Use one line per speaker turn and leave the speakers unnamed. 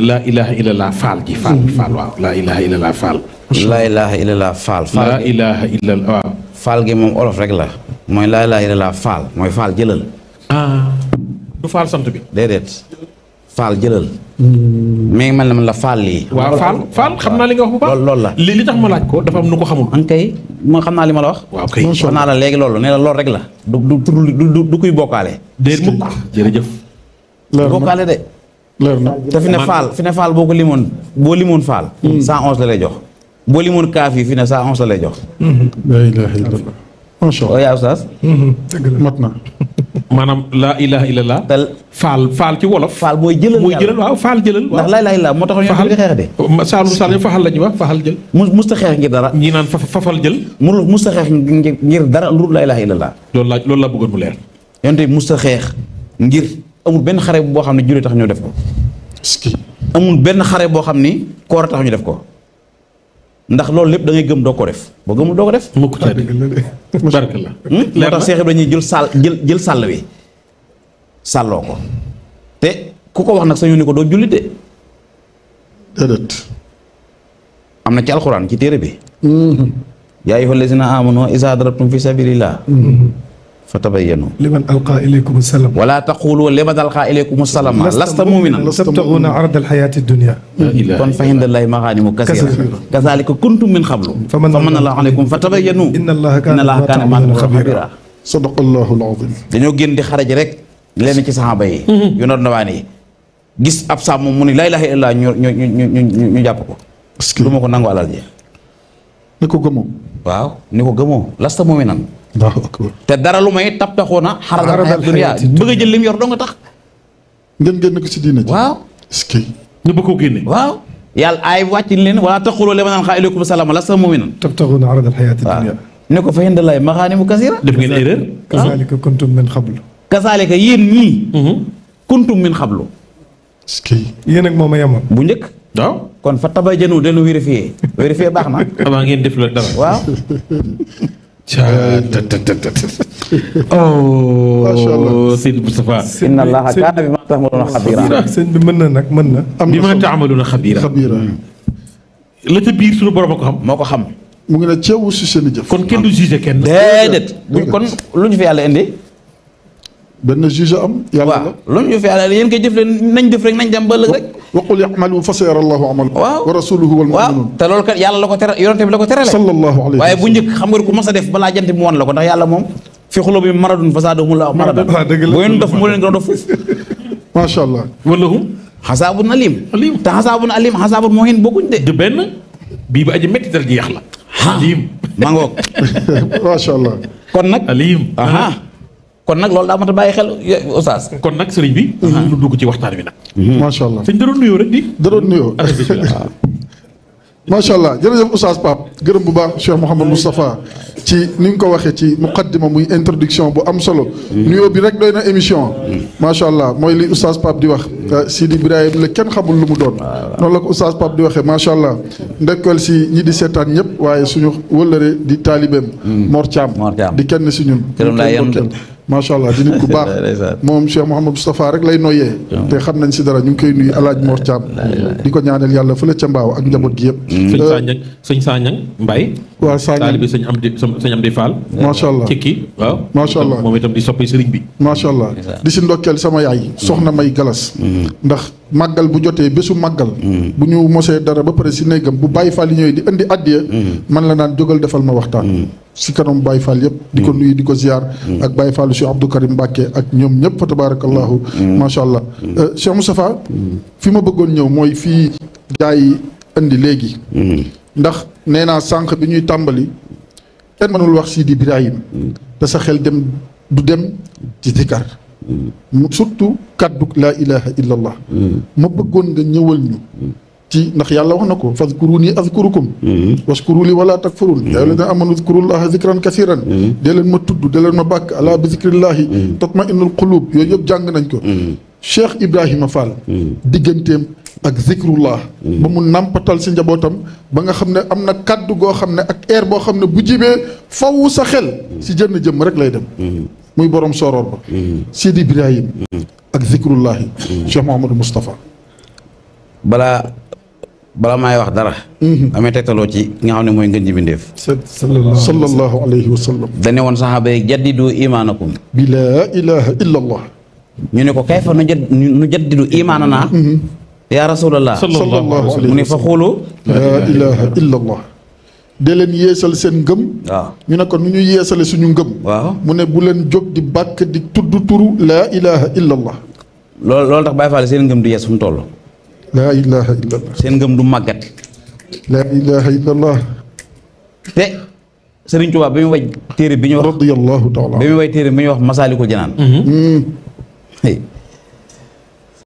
laa ilaha illallah faal ji faal faal waaw laa ilaha illallah faal.
laa ilaha illallah faal.
laa ilaha illallah waaw.
faal gi moom olof rek la mooy laa ilaha illallah faal mooy faal jëlal.
du faal sant bi.
déedéet faal jëlal. mi ngi mel ne man la faal lii.
waaw faal xam naa li nga wax bu baax.
loolu la
li tax ma laaj ko dafa am nu ko xamul.
an kay ma xam naa li ma la wax.
waaw kay
wax naa la léegi loolu ne la loolu rek la. du kuy bokkaale.
déet mukk jërëjëf.
bokkaale de.
leer na
te fi ne faal boo ko limoon boo limoon faal. 111 la lay jox. boo limoon kaaf yi fi ne 111 la lay jox.
la ilaha illallah. macha allah
yaa oustaz.
mat na.
maanaam laa ilaha illallah.
tel
faal ci wolof.
faal mooy jëlal
waaw faal jëlal.
ndax laa ilaha illallah moo tax ñu di xeex de.
Saalum faxal la ñuy wax faxal jël.
musta xeex ngir dara.
ñi naan fafal jël.
musta xeex ngir dara lu laa ilaha illallah.
loolu laa bëggoon mu leer.
yonte musta xeex ngir amul benn xare boo xam ne julli tax ñu def ko. amul benn xare boo xam ni koor tax ñu def ko. ndax loolu lépp da ngay gëm doo ko def boo gëmul doo ko def.
mukk ci barke la.
moo tax Seex Ibra dañuy jël sàll wi sàlloo ko te ku ko wax nag sañu ni ko doo julli de.
déedéet.
am na ci alxuraan ci téere bi. yaa ayyuhal lazina aamanu izaa darabtum fi sabilillah fatabayyanu.
liman alqaa ilaykum salaam.
wala taqulu liman alqaa ilaykum salaam. lasta mu'minan.
tabtaguuna arda alxayaati dunya.
kon fa indallahi maghanimu kasiira. kazaalika kuntum min qablu. famanna Allahu alaykum fatabayyanu. inna Allaha kaana bimaa xabiira.
sadaqallahu al-aziim.
dañoo génn di xaraj rek leen ci saxaaba yi. yu noor ndawaan yi gis ab sàmm mu ni laa ilaaha illallaah ñu jàpp ko. du ma ko nangu alal ji.
ni ko gëmoo.
waaw ni ko gëmoo lasta mu'minan.
Allahu akbar.
te dara lu may tab taxoona xaradal xayaat dunya bëgg a jël lim yor doo nga tax.
ngeen génn ko ci diina ji.
waaw.
est-ce que.
ñu bëgg koo génne.
waaw yàlla ay wàcc leen wala taqulu liman alqaa ilaykum salaam lasta mu'minan.
tabtaguuna arda alxayaati dunya.
ne ko fa indallahi maghanimu kasiira.
def ngeen erreur.
kazaalika kuntum min qablu.
kazaalika yéen ñii. kuntum min qablu.
est-ce que.
yéen ak moom a yemoon.
bu njëkk.
waaw.
kon fa tabayyanu delu vérifier baax na.
avant ngeen def la dara.
waaw.
macha allah
Seydou Moustapha.
inna Allaha kaana bimaa ta'maluuna xabiira.
sëñ bi mën na nag mën na.
bimaa ta'maluuna xabiira. la ca biir suñu borom a ko xam.
moo ko xam.
mu ngi ne ceewu si seen i jëf.
kon kenn du jugé kenn.
déedéet buñ kon lu ñu fi yàlla indi.
benn juge am. yàlla la
waaw lu ñu fi yàlla yéen koy jëf leen nañ def rek nañ dem ba ëllëg rek.
waqul ya'malu fa sayara Allahu amalakum.
waaw
wa rasuluhu wal mu'minuun.
waaw te loolu kat yàlla la ko tere yonente bi la ko tere la.
sallallahu alayhi wa
waaye
sallam.
bu njëkk xam nga ku mas a def balaa jant bi wan la ko ndax yàlla moom fi xulóo bi maradun fasaadahumullahu maradan. bu ngeen dof mu leen gën a dof foofu.
macha allah.
wala hum.
xasaabun alim.
alim
te xasaabun alim xasaabun muhin bokkuñ de.
de benn bii ba aji métti dal ji yax la. alim.
mangoog.
macha allah.
kon nag.
alim.
kon nag loolu daa mat a bàyyi xel oustaz.
kon nag sëriñ bi. lu dugg ci waxtaan wi nag.
macha allah.
sëñ da doon nuyoo rek di.
da doon nuyoo. macha allah jërëjëf oustaz Pape gërëm bu baax Cheikh Mouhamed Moustapha ci ni nga ko waxee ci muqaddima muy introduction bu am solo. nuyoo bi rek doy na émission. macha allah mooy li oustaz Pape di wax. Sidi Ibrahima la kenn xamul lu mu doon. noonu la ko oustaz Pape di waxee macha allah. ndekkal si ñi di seetaan ñëpp waaye suñu wëllëre di taalibeem. Mor Thiam di kenn si ñun. macha allah di nit ku baax moom Cheikh Mouhamed Moustapha rek lay noyyee. te xam nañ si dara ñu ngi koy nuyu El Hadj Mor Thiam. di ko ñaanal yàlla fële ca Mbaaw ak njaboot gi yëpp.
sëñ Sañang Mbaye.
waaw Sañang
taalibe sëñ Amdi Fall.
macha allah
ci kii waaw.
macha allah
moom itam di soppi sëriñ bi.
macha allah di si ndokkeel sama yaay. soxna May Galas. ndax màggal bu jotee bésu màggal. bu ñu mosee dara ba pare si néegam bu Baye Fall yi ñëwee di indi addiya. man la naan jógal defal ma waxtaan. si kanam Baye Fall yëpp. di ko nuyu di ko ziar. ak Baye Fall Cheikh Abdou Karim Mbacke ak ñoom ñëpp fa tabarakallahu macha allah. Cheikh Moustapha fi ma bëggoon ñëw mooy fii gaa yi indi léegi. ndax nee naa sànq bi ñuy tàmbali kenn mënul wax Sidi Ibrahim te sa xel dem du dem ci zikar surtout kaddu laa ilaha illa allah ma bëggoon nga ñëwal ñu ci ndax yàlla wax na ko fazkuruni azkurukum waskuru li wala takfurun yaa leen amanu zkurullaha zikran kasiran dee leen ma tudd dee leen ma bàkk ala bi zikrillahi tatma'innul qulub yooyu yëpp jàng nañ ko Cheikh Ibrahima Fall digganteem ak zikrullah ba mu nàmpatal si njabootam ba nga xam ne am na kaddu goo xam ne ak air boo xam ne bu jibee faw sa xel si jënn jëmm rek lay dem muy borom soroor ba Sidi Ibrahim ak zikrullahi Cheikh Mouhamadou Moustapha
balaa maay wax dara. damay tegtaloo ci ki nga xam ne mooy ngën ji bindeef.
sallallahu alayhi wa sallam.
dane woon saxaaba yi jaddidu imaanakum.
bi laa ilaha illa allah.
ñu ne ko kayfa nu jaddidu imaanana. yaa rasulallah.
sallallahu alayhi
mu ne fa xuulu.
laa ilaha illa allah. de leen yeesal seen ngëm.
waaw
ñu ne ko nu ñu yeesale suñu ngëm.
waaw
mu ne bu leen jóg di bàkk di tudd turu laa ilaha illa allah.
loolu tax Baay Faal seen ngëm du yees fu mu toll.
laa ilaha illa allah.
seen ngëm du màggat.
laa ilaha illa allah.
te Sëriñ Tuubaa bi mu way téere bi ñu wax.
radiyallahu taala.
bi mu way téere bi ñu wax Masaalikul Jinaan.